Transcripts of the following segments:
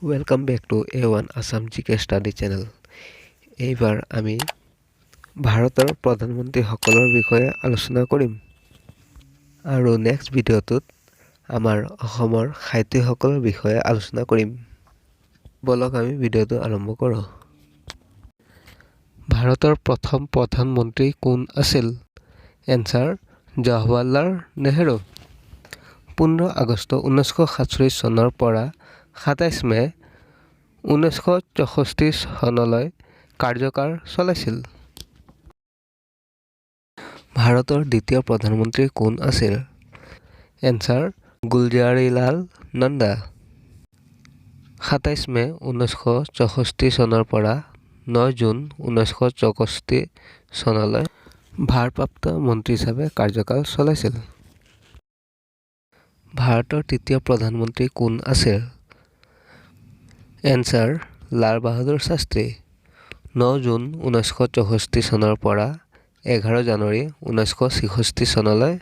Welcome back to A1 Assam GK Study channel. এইবাৰ আমি ভাৰতৰ প্ৰধানমন্ত্ৰীসকলৰ বিষয়ে আলোচনা কৰিম আৰু নেক্সট ভিডিঅ'টোত আমাৰ অসমৰ সাহিত্যিকসকলৰ বিষয়ে আলোচনা কৰিম। ব'লক, আমি ভিডিঅ'টো আৰম্ভ কৰোঁ। ভাৰতৰ প্ৰথম প্ৰধানমন্ত্ৰী কোন আছিল? এনচাৰ জৱাহৰলাল নেহেৰু। 15 আগষ্ট 1947 চনৰ পৰা 27 মে' 1964 চনলৈ কাৰ্যকাল চলাইছিল। ভাৰতৰ দ্বিতীয় প্ৰধানমন্ত্ৰী কোন আছিল? এনচাৰ গুলজাৰীলাল নন্দা। 27 মে' 1964 চনৰ পৰা 9 জুন 1964 চনলৈ ভাৰপ্ৰাপ্ত মন্ত্ৰী হিচাপে কাৰ্যকাল চলাইছিল। ভাৰতৰ তৃতীয় প্ৰধানমন্ত্ৰী কোন আছিল? এনচাৰ লাল বাহাদুৰ শাস্ত্ৰী। 9 জুন 1964 চনৰ পৰা 11 জানুৱাৰী 1966 চনলৈ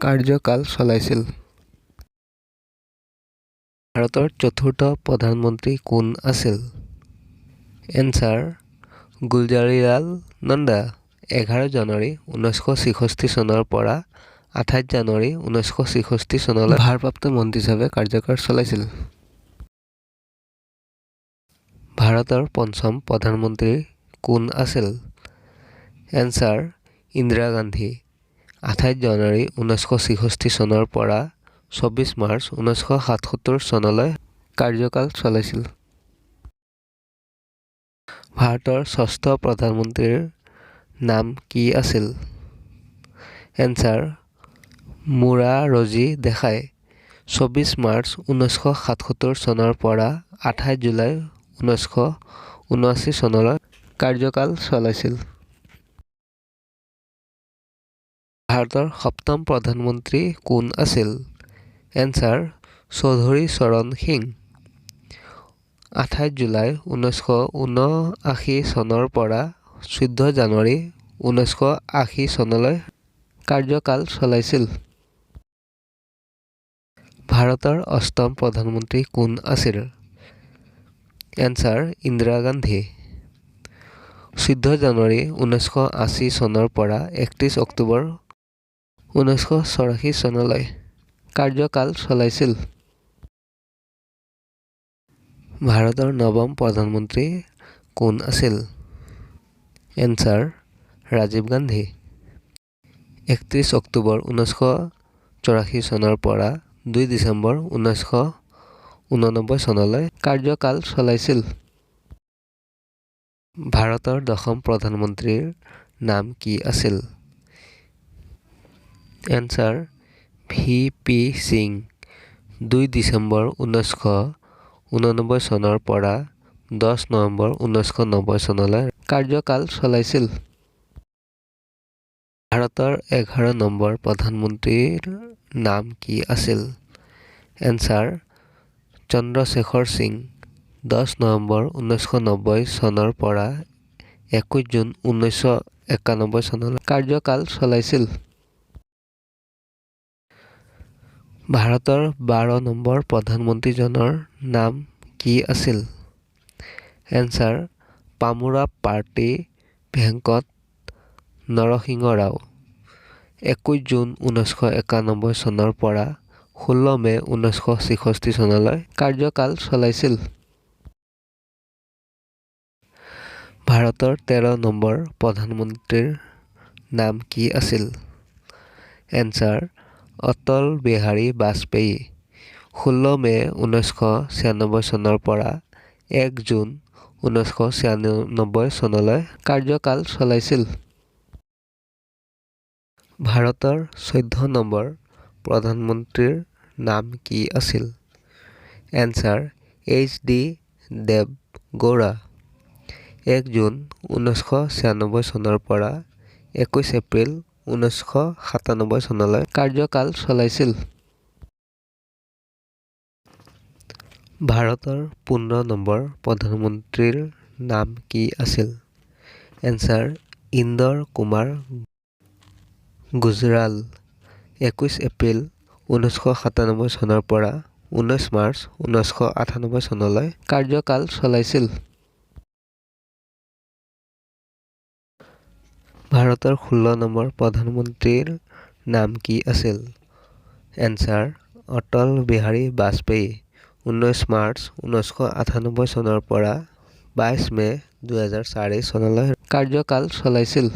কাৰ্যকাল চলাইছিল। ভাৰতৰ চতুৰ্থ প্ৰধানমন্ত্ৰী কোন আছিল? এনচাৰ গুলজাৰীলাল নন্দা। 11 জানুৱাৰী 1966 চনৰ পৰা 28 জানুৱাৰী 1966 চনলৈ ভাৰপ্ৰাপ্ত মন্ত্ৰী হিচাপে কাৰ্যকাল চলাইছিল। ভাৰতৰ পঞ্চম প্ৰধানমন্ত্ৰী কোন আছিল? এনচাৰ ইন্দিৰা গান্ধী। 28 জানুৱাৰী 1966 চনৰ পৰা 24 মাৰ্চ 1977 চনলৈ কাৰ্যকাল চলাইছিল। ভাৰতৰ ষষ্ঠ প্ৰধানমন্ত্ৰীৰ নাম কি আছিল? এনচাৰ মোৰাৰজী দেশাই। 24 মাৰ্চ 1977 চনৰ পৰা 28 জুলাই 1979 চনলৈ কাৰ্যকাল চলাইছিল। ভাৰতৰ সপ্তম প্ৰধানমন্ত্ৰী কোন আছিল? এনচাৰ চৌধুৰী চৰণ সিং। 28 জুলাই 1979 চনৰ পৰা 14 জানুৱাৰী 1980 চনলৈ কাৰ্যকাল চলাইছিল। ভাৰতৰ অষ্টম প্ৰধানমন্ত্ৰী কোন আছিল? এনচাৰ ইন্দিৰা গান্ধী। 14 জানুৱাৰী 1980 চনৰ পৰা 31 অক্টোবৰ 1984 চনলৈ কাৰ্যকাল চলাইছিল। ভাৰতৰ নৱম প্ৰধানমন্ত্ৰী কোন আছিল? এনচাৰ ৰাজীৱ গান্ধী। 31 অক্টোবৰ 1984 চনৰ পৰা 2 ডিচেম্বৰ 1989 চনলৈ কাৰ্যকাল চলাইছিল। ভাৰতৰ দশম প্ৰধানমন্ত্ৰীৰ নাম কি আছিল? Answer V P Singh. 2 December 1989 চনৰ পৰা 10 নৱেম্বৰ 1990 চনলৈ কাৰ্যকাল চলাইছিল। ভাৰতৰ 11 নম্বৰ প্ৰধানমন্ত্ৰীৰ নাম কি আছিল? এনচাৰ চন্দ্ৰশেখৰ সিং। 10 নৱেম্বৰ 1990 চনৰ পৰা 21 জুন 1991 চনলৈ কাৰ্যকাল চলাইছিল। ভাৰতৰ 12 নম্বৰ প্ৰধানমন্ত্ৰীজনৰ নাম কি আছিল? এনচাৰ পামুলাপাৰ্টি ভেংকট নৰসিংহ ৰাও। 21 জুন 1991 চনৰ পৰা 16 মে' 1966 চনলৈ কাৰ্যকাল চলাইছিল। ভাৰতৰ 13 নম্বৰ প্ৰধানমন্ত্ৰীৰ নাম কি আছিল? এনচাৰ অটল বিহাৰী বাজপেয়ী। 16 মে' 1996 চনৰ পৰা 1 জুন 1996 চনলৈ কাৰ্যকাল চলাইছিল। ভাৰতৰ 14 নম্বৰ প্ৰধানমন্ত্ৰীৰ নাম কি আছিল? এনচাৰ এইচ ডি দেৱ গৌড়া। 1 জুন 1996 চনৰ পৰা 21 এপ্ৰিল 1997 চনলৈ কাৰ্যকাল চলাইছিল। ভাৰতৰ 15 নম্বৰ প্ৰধানমন্ত্ৰীৰ নাম কি আছিল? এনচাৰ ইন্দৰ কুমাৰ গুজৰাল। 21 এপ্ৰিল 1997 চনৰ পৰা 19 মাৰ্চ 1998 চনলৈ কাৰ্যকাল চলাইছিল। ভাৰতৰ 16 নম্বৰ প্ৰধানমন্ত্ৰীৰ নাম কি আছিল? এনচাৰ অটল বিহাৰী বাজপেয়ী, 19 মাৰ্চ 1998 চনৰ পৰা 22 মে' 2004 চনলৈ কাৰ্যকাল চলাইছিল।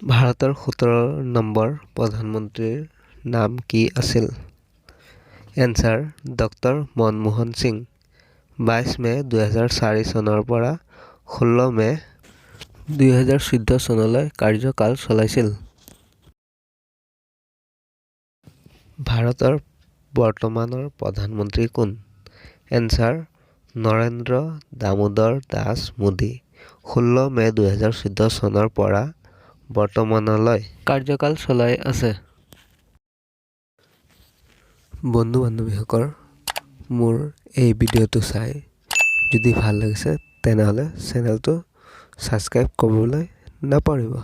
ভাৰতৰ 17 নম্বৰ প্ৰধানমন্ত্ৰীৰ নাম কি আছিল? এনচাৰ ডক্টৰ মনমোহন সিং, 22 মে' 2004 চনৰ পৰা 16 মে' 2014 চনলৈ কাৰ্যকাল চলাইছিল। ভাৰতৰ বৰ্তমানৰ প্ৰধানমন্ত্ৰী কোন? এনচাৰ নৰেন্দ্ৰ দামোদৰ দাস মোদী, 16 মে' 2014 চনৰ পৰা বৰ্তমানলৈ কাৰ্যকাল চলাই আছে। বন্ধু বান্ধৱীসকল, মোৰ এই ভিডিঅ'টো চাই যদি ভাল লাগিছে, তেনেহ'লে চেনেলটো ছাবস্ক্ৰাইব কৰিবলৈ নাপাহৰিব।